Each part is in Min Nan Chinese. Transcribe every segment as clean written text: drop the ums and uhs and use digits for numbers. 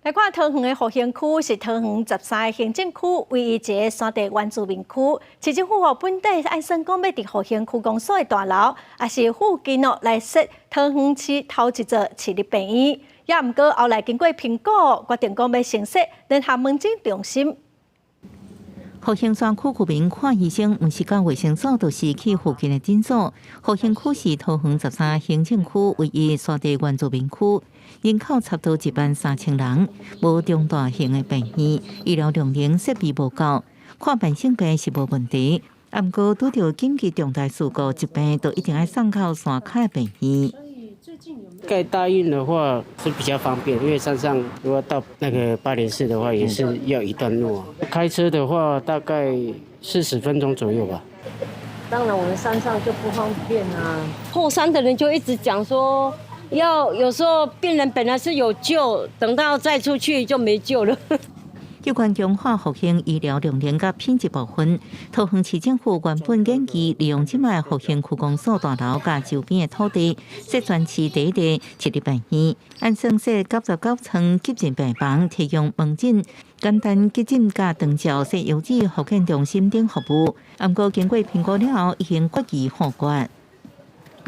來看桃園的復興區是桃園13個行政區唯一一个山地原住民區。市政府予本底按算講欲佇復興區公所的大樓，抑是附近哦來設桃園市頭一座市立病院。也毋過後來經過評估，決定講欲先設聯合門診中心。復興山區居民看醫生，毋是到衛生所，就是去附近的診所。復興區是桃園13行政區唯一山地原住民區，人口差不多1萬3千人，無中大型的病院，醫療量能設備無夠，看慢性病是無問題。毋過拄著緊急重大事故，疾病都一定愛送到山跤的病院。蓋大醫院的話是比較方便，因為山上如果到那個八連士的話，也是要一段路。開車的話大概40分鐘左右吧。當然我們山上就不方便啊。後山的人就一直講說，要有時候病人本來是有救，等到再出去就沒救了。有關強化復興醫療量能佮品質部分，桃園市政府原本研議利用這擺復興區公所大樓佮周邊的土地，設全市第一个市立病院，按算設99床急診病房，提供門診、簡單急診佮長照、設優質復健中心等服務。毋過經過評估了後，已經決議予決。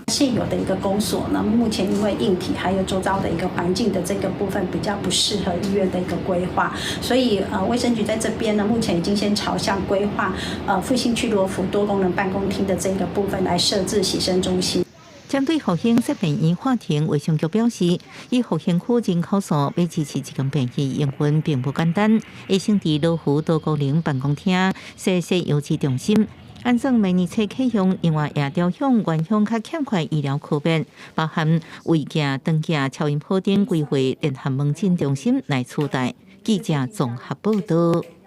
現有的一個公所呢，目前因為硬體還有周遭的一個環境的這個部分比較不適合醫院的一個規劃，所以衛生局在這邊呢，目前已經先朝向規劃復興區羅浮多功能辦公廳的這個部分來設置洗腎中心。針對復興設病院劃停，衛生局表示，以復興區人口數，欲支持一間病院營運並不簡單，會先佇羅浮多功能辦公廳設設優質中心。按算明年初啟用，另外也調向原鄉較欠缺醫療科別，包含胃鏡、腸鏡、超音波等規劃聯合門診中心來取代。記者綜合報道。